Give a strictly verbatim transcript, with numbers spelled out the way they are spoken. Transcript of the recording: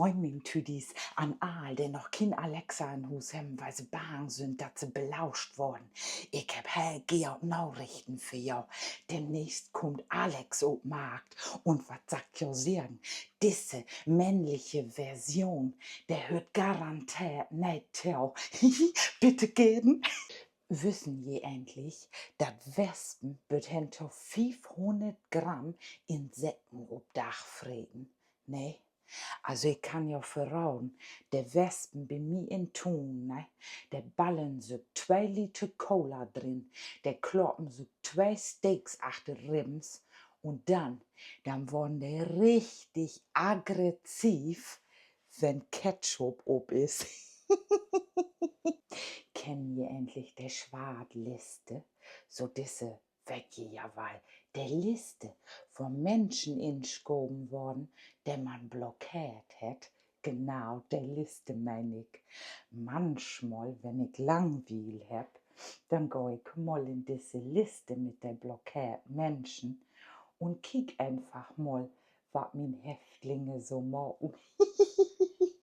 Moin, mien Tüdis, an all, de noch kien Alexa in Huus hebben, wiel se bang sünd, dat se belauscht worden. Ik hebb heel geer Narichten för jo. Demnächst kummt Alex op Markt. Un wat sall ik jo seggen? Disse männliche Version, de höört garanteert neet to. Bitte gern. Wüssen ji egentlich, dat Wespen bit hen to fiefhunnert Gramm Insekten op Dag freten? Nee? Also, ik kann jo verraden, de Wespen bi mi in Tuun, ne, de ballern sük twee Liter Cola drin, de kloppen sük twee Steaks achter Ribbens un denn, denn worden de richtig aggressiv, wenn Ketchup op is. Kennt ji egentlich de Swartliste? So disse, weet ji ja woll, de Liste, wo Minschen inschoven worden, de man blockeert hett. Genau, de Liste meen ik. Manchmal, wenn ik Langwiel hebb, denn gah ik mal in disse Liste mit de blockeert Minschen un kiek eenfach mal, wat mien Häftlinge so maken.